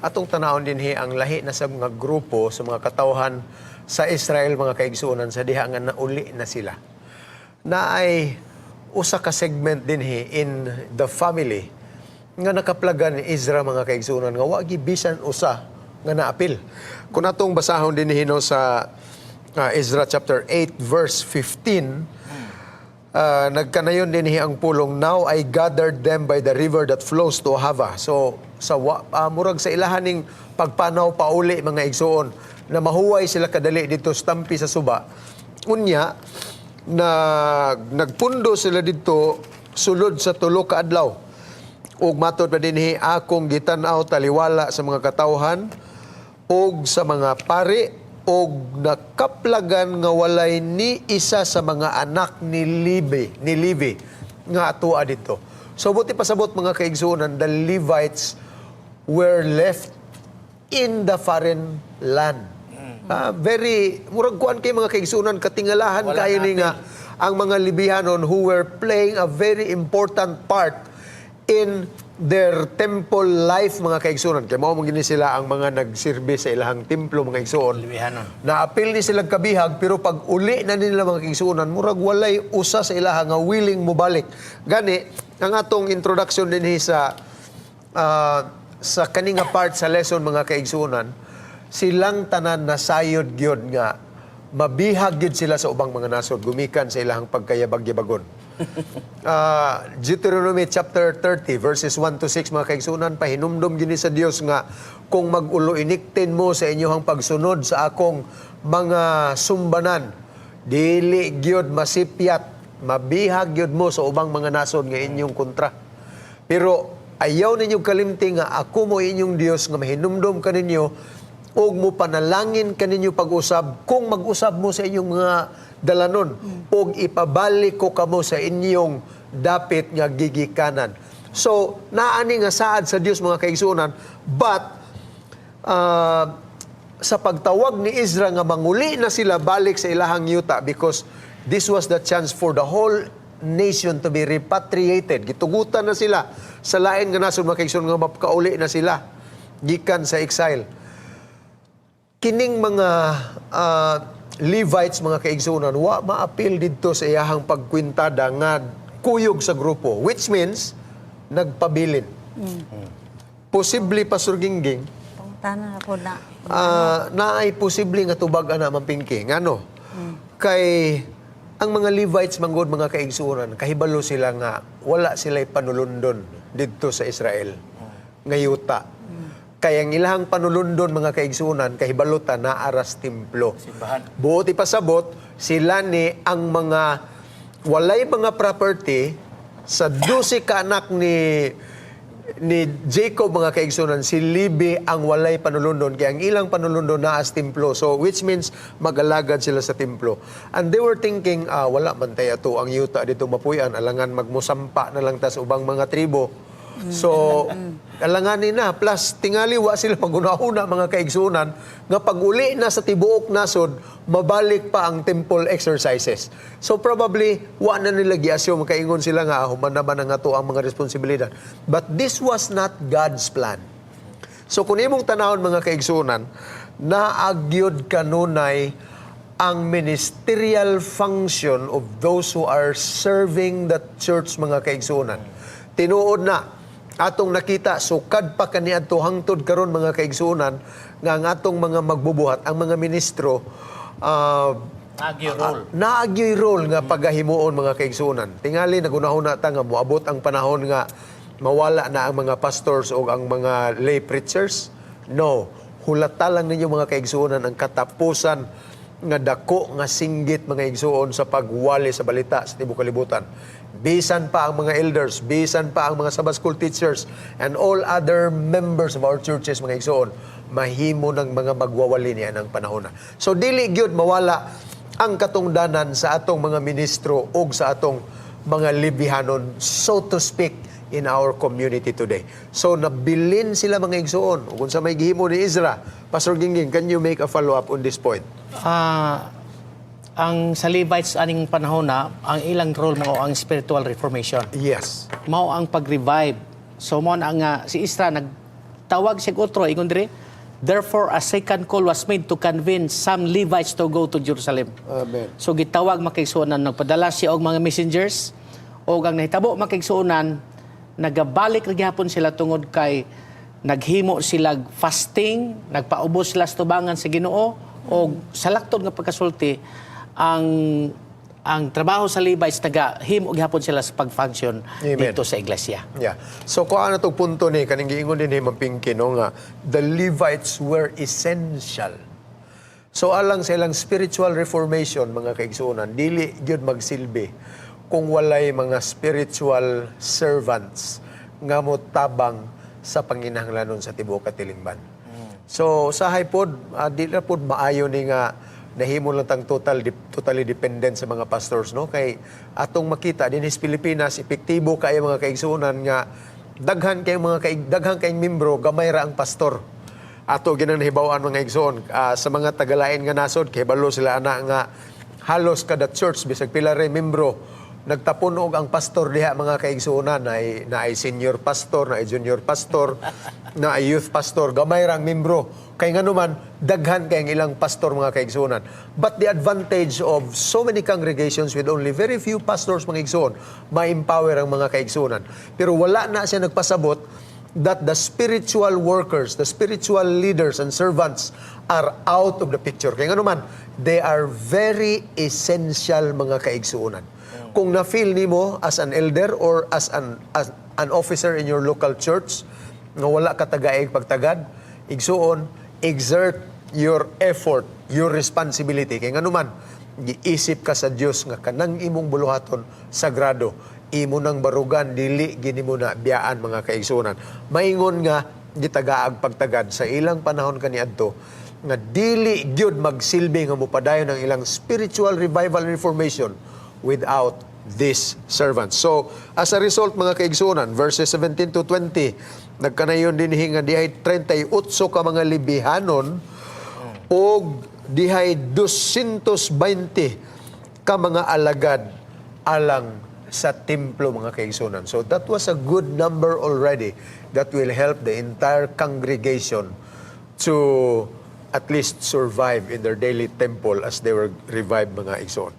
Atong tanawon dinhi ang lahi na sa mga grupo sa mga katawhan sa Israel, mga kaigsuonan, sa diha nga nauli na sila. Naay usa ka segment dinhi in the family nga nakaplagan ni Ezra, mga kaigsuonan, nga wa bisan usa nga naapil. Kung atong basahon dinhi, no, sa Ezra chapter 8 verse 15, nagkanayon dinhi ang pulong, "Now I gathered them by the river that flows to Ahava." So sa murag sa ilahaning pagpanaw pauli, mga igsuon, na mahuway sila kadali dito sa tampi sa suba. Unya na nagpundo sila dito sulod sa 3 ka adlaw. Ug matod pa dinhi, "Akong gitan-aw taliwala sa mga katawhan ug sa mga pari og nakaplagan nga walay ni isa sa mga anak ni Levi nga atua dito." So buot pasabot, mga kaigsuonan, the Levites were left in the foreign land. Very murag kuan kay, mga kaigsuonan, katingalahan Wala kayo ni naapil. Nga ang mga Levihanon who were playing a very important part in their temple life, mga kaigsuonan. Kay mao man gini sila ang mga nagsilbi sa ilahang templo, mga igsuon. Levihanon. Naapil ni sila kabihag, pero pag uli na nila, mga kaigsuonan, murag walay usa sa ilaha nga willing mobalik. Gani ang atong introduction dinhi sa kani nga part sa lesson, mga kaigsuonan, silang tanan nasayod gyud nga mabihag gyud sila sa ubang mga nasod gumikan sa ilahang pagkayabag-yabagon. Deuteronomy chapter 30 verses 1 to 6, mga kaigsunan, pahinumdom gini sa Dios nga kung mag-ulo-iniktin mo sa inyong pagsunod sa akong mga sumbanan, dili gyud masipyat, mabihag gyud mo sa ubang mga nasod nga inyong kontra. Pero ayaw ninyo kalimti nga ako mo inyong Dios nga mahinumdom kaninyo ug mo panalangin kaninyo pag-usab kung mag-usab mo sa inyong mga dalanon, ug ipabalik ko kamo sa inyong dapit nga gigikanan. So, naani nga saad sa Dios, mga kaigsuonan, but sa pagtawag ni Ezra nga manguli na sila balik sa ilahang yuta because this was the chance for the whole nation to be repatriated. Gitugutan na sila sa lain nga nasod, mga kaigsuonan, nga mapakauli na sila gikan sa exile. Kining mga Levites, mga kaigsuonan, wa maapil didto sa iyahang pagkwintada nga kuyog sa grupo, which means nagpabilin. Posible, Pastor Gingging, Pangutana ako na. Naay posible nga tubag ana, Ma'am Pinky. Ngano? Kay ang mga Levites manggod, mga kaigsuonan, kahibalo sila nga wala sila panulundon didto sa Israel nga yuta. Kay ang ilahang panulundon, mga kaigsuonan, kahibalo ta naa ra sa templo. Simbahan. Buot ipasabot, sila ni ang mga walay mga property sa 12 ka anak ni Jacob, mga kaigsunan, si Levi ang walay panulundon kay ang ilang panulundon naa sa templo. So which means mag-alagad sila sa templo. And they were thinking, "Ah, wala man tay ato ang yuta dito mapuy-an, alangan magmusampa na lang ta sa ubang mga tribo." So alanganin na, plus tingali wa sila magunahuna, mga kaigsunan, nga pag uli na sa tibuok nasod, mabalik pa ang temple exercises. So probably wa na nila gi-assume, makaingon sila nga, "Ah, human naman ang ato ang mga responsibilidad." But this was not God's plan. So kung imong tanawon, mga kaigsunan, naagyod kanunay ang ministerial function of those who are serving the church, mga kaigsunan. Tinuod na atong nakita sukad pa kaniadto hangtod karon, mga kaigsuonan, nga ang atong mga magbubuhat, ang mga ministro, Agyo role. Naagyoy role nga pagahimuon, mga kaigsuonan. Tingali nagunahuna ta nga moabot ang panahon nga mawala na ang mga pastors o ang mga lay preachers. No, hulata lang ninyo, mga kaigsuonan, ang katapusan nga dako nga singgit, mga igsuon, sa pagwali sa balita sa tibuok kalibutan. Bisan pa ang mga elders, bisan pa ang mga Sabbath school teachers and all other members of our churches, mga igsuon, mahimo ng mga magwawali niya ng panahon na. So dili gyud mawala ang katungdanan sa atong mga ministro ug sa atong mga Levihanon, so to speak, in our community today. So nabilin sila, mga igsuon. Ug unsa may gihimo ni Ezra? Pastor Gingging, can you make a follow-up on this point? Ang sa Levites aning panahon na, ang ilang role mao ang spiritual reformation. Mao ang pag-revive. So mao na nga si Ezra nag Nagtawag siya otro, ingon diri, "Therefore a second call was made to convince some Levites to go to Jerusalem." Amen. So gitawag, mga kaigsuonan, nagpadala siya og mga messengers og ang nahitabo, mga kaigsuonan, nagabalik ra gihapon sila tungod kay naghimo sila fasting, nagpaubos sila sa tubangan sa Ginoo og sa laktod nga pagkasulti ang trabaho sa Levites, nagahimo gihapon sila sa pag-function Amen. dito sa iglesia. Yeah. So kung ano tong punto ni kaning giingon din ni Ma'am Pinky, no, nga the Levites were essential. So alang sa ilang spiritual reformation, mga kaigsuonan, dili gyud magsilbi kung walay mga spiritual servants nga motabang sa panginahanglanon sa tibuok katilingban. So sa pod, di na pod maayo ni nga nahimo lang tang totally dependent sa mga pastors, no, kay atong makita dinhi sa Pilipinas, epektibo kaayo, mga kaigsuonan, nga daghan kayong membro, gamay ra ang pastor. Ato ginang nahibaw-an, mga igsoon, sa mga tagalain nga nasod, kay balo sila ana nga halos kada church, bisag pila ray membro, nagtapon og ang pastor diha, mga kaigsuonan, na ay senior pastor, na ay junior pastor, na ay youth pastor, gamay ra ang membro. Kay nganuman daghan kay ang ilang pastor, mga kaigsuonan. But the advantage of so many congregations with only very few pastors, mga igsoon, ma-empower ang mga kaigsuonan. Pero wala na siya nagpasabot that the spiritual workers, the spiritual leaders and servants are out of the picture. Kaya nganuman, they are very essential, mga kaigsuonan. Kung na-feel nimo as an elder or as an officer in your local church nga wala ka tagaig pagtagad, igsuon, exert your effort, your responsibility. Kaya nganuman, giisip ka sa Dios nga kanang imong buluhaton sagrado, imo nang barugan, dili gini mo na biyaan, mga kaigsuonan. Maingon nga gitagaag pagtagad sa ilang panahon kaniadto nga dili gyud magsilbi nga mopadayon ang ilang spiritual revival and reformation without these servants. So, as a result, mga kaigsuonan, verses 17 to 20, nagkanayon din nga dihay 38 ka mga Lebihanon og dihay 220 ka mga alagad alang sa templo, mga kaigsuonan. So that was a good number already that will help the entire congregation to at least survive in their daily temple as they were revived, mga igsoon.